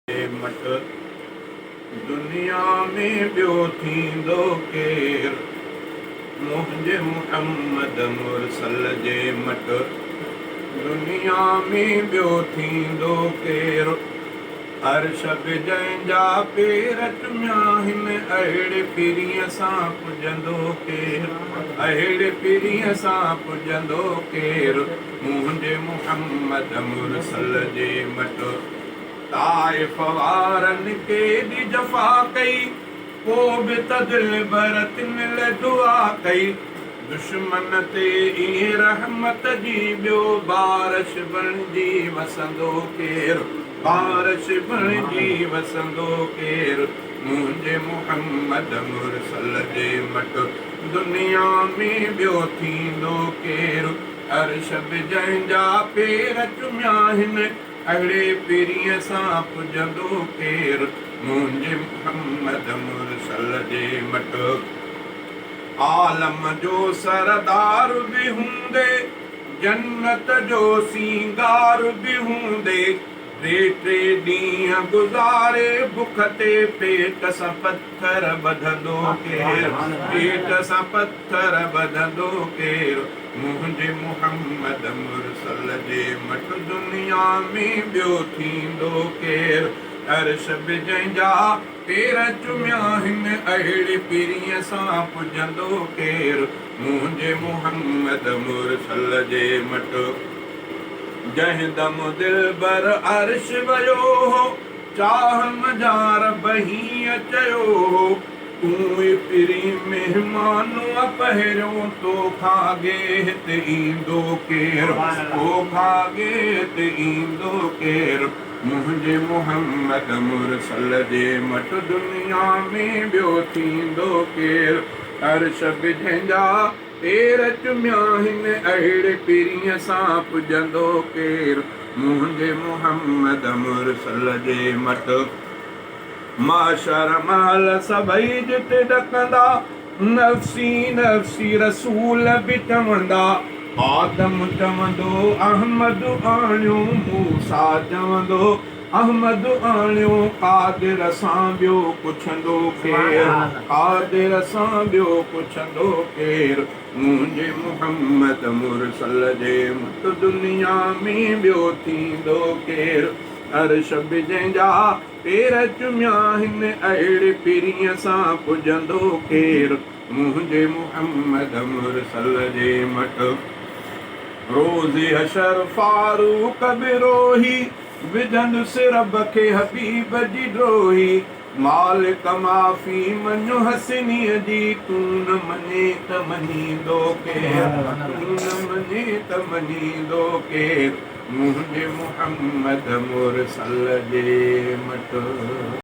مٽ دنيا ۾ ٻيو ٿيندو ڪير؟ منهنجي محمد مرسل جي مٽ دنيا ۾ ٻيو ٿيندو ڪير؟ عرش به جنهن جا پير چميا هن اهڙي پرينء سان پڄندو ڪير؟ اهڙي پرينء سان پڄندو ڪير؟ منهنجي محمد مرسل جي مٽ. طائف وارن ڪيڏي جفا ڪئي، پو به ته دلبر تن لئه دعا ڪئي. دشمن تي ائين رحمت جي ٻيو بارش بڻجي وسندو ڪير، بارش بڻجي وسندو ڪير. منهنجي محمد مرسل جي مٽ دنيا ۾ ٻيو ٿيندو ڪير. عرش به جنهن جا پير چميا هن، اهڙي پرينء سان پڄندو ڪير؟ منهنجي محمد مرسل جي مٽ. عالم جو سردار به هوندي، جنت جو سينگار به هوندي، ٽي ٽي ڏينهن گذاري بک تي پيٽ سان پٿر ٻڌندو ڪير؟ پيٽ سان پٿر ٻڌندو ڪير؟ منهنجي محمد مرسل جي مٽ دنيا ۾ ٻيو ٿيندو ڪير؟ عرش به جنهن جا پير چميا هن اهڙي پرينء سان پڄندو ڪير؟ منهنجي محمد مرسل جي مٽ. جنهن دم دلبر عرش ويو هو، چاهه منجهان رب هيئن چيو هو، تون ئي پرين مهمان آ پهريون، تو کان اڳي هت ايندو ڪير، تو کان اڳي هت ايندو ڪير، منهنجي محمد مرسل جي مٽ دنيا ۾ ٻيو ٿيندو ڪير، عرش به جنهن جا پير چميا هن اهڙي پرينء سان پڄندو ڪير، منهنجي محمد مرسل جي مٽ. محشر مهل سڀئي جت ڏڪندا، نفسي نفسي رسول به چوندا، آدم چوندو احمد آڻيو، موسيٰ چوندو احمد آڻيو، قادر سان ٻيو پڇندو ڪير، قادر سان ٻيو پڇندو ڪير، منهنجي محمد مرسل جي مٽ دنيا ۾ ٻيو ٿيندو ڪير، عرش به جنهن جا پير چميا هن اهڙي پرينء سان پڄندو ڪير، منهنجي محمد مرسل جي مٽ. روز حشر فاروق به روهي، وجهندس رب کي حبيب جي ڊوهي، مالڪ معافي مڃ حسنيء جي، تون نه مڃين ته مڃيندو ڪير، تون نه مڃين ته مڃيندو ڪير، منهنجي محمد مرسل جي مٽ.